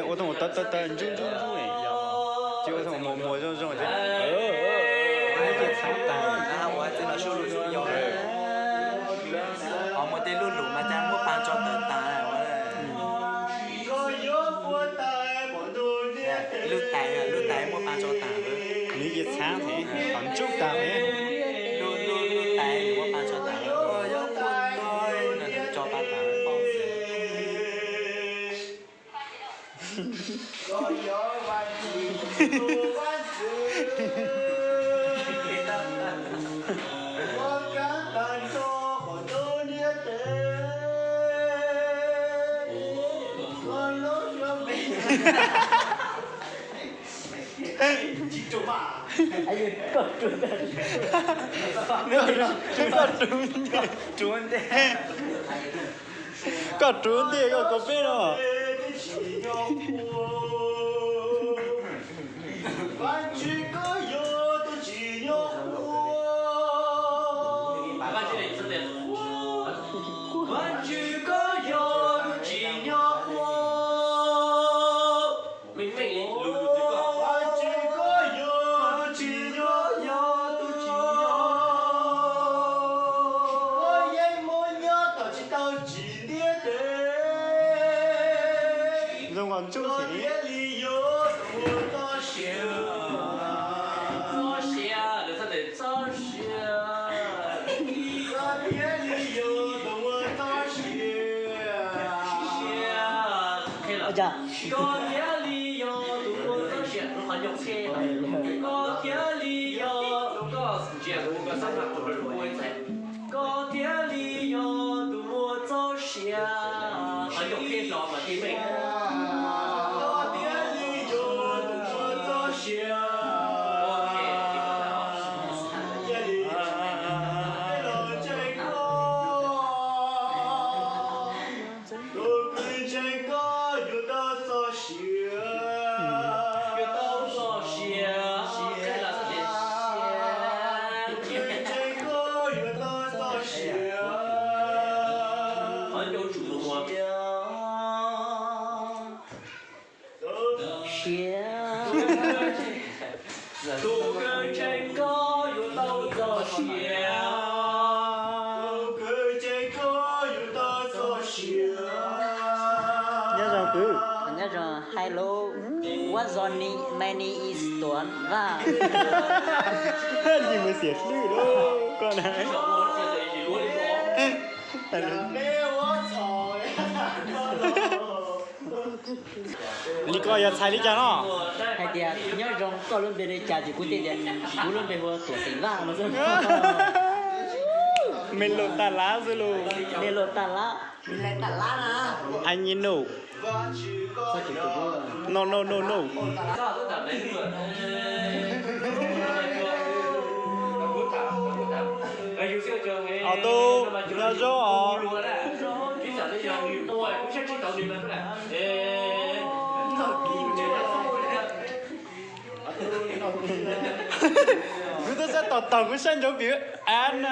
Ua tau tawv tawv ntsuj ntsuj ntsuj, ces ua tau muas muas zoo zoo. Ua txhab tas, ua txhab los sub lus sub yos. Ho muaj tej lub lus mas cas muab pab tso tawm tas. Lub tais, lub tais muab pab tso tas. Nws ces txhab thiab, qhov ntsuj tas thiab. Lub, lub, lub tais muab pab tso tas, koj yog kuj tau, no nws tso pab tas. Koj ruv ntiag, koj ruv ntiag koj kov peb no. Zoo nkauj ntsuj thiab li. Txoj sia, lawv txhais tes txoj sia. Koj thiaj li yog tus muaj txoj sia, qhov ncauj txhij. Koj thiaj li yog, koj ntsia kuv, koj xav tau kuv rau kuv ua ib txhais. Koj thiaj li yog tus muaj txoj sia. Qhov ncauj txhij los mas tib meej. Koj thiaj li yog tus muaj txoj sia. Cia li, los ntseeg koj. Tus kws ntseeg koj yuav tau txoj sia. Yuav tau txoj sia. Tus kws ntseeg koj yuav tau txoj sia. Qhov ncauj tsum mus ua. Sia. Tus kws ntseeg koj yuav tau txoj sia. Tus kws ntseeg koj yuav tau txoj sia. Nyob zoo kwv. Nyob zoo, hello. What's your name? My name is Tuam Vaj. Yim mus xiam hlwb lawm koj na. Li koj yog txhais li cas no? Hais tias nyob zoo, koj lub npe li cas? Ces kuv teb tias kuv lub npe hu ua Tuam Xeem Vaj no xwb. Me lus tas lab xwb lus. Me lus tas lab. Añi no. No no no no. Auto, nyob zoo os. Kuv twb xav tos tos kuv saib ntsoov pim av na.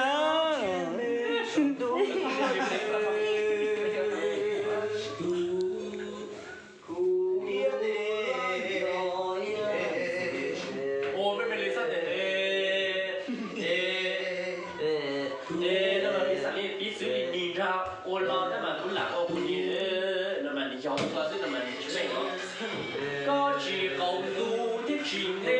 Piv txwv li nig nrag ua los tab mas kuv lam ua kuv nig no mas nig yog koj xwb no mas nig tsis meej os. Koj tsis qaum ntuj thiab tsis ntej.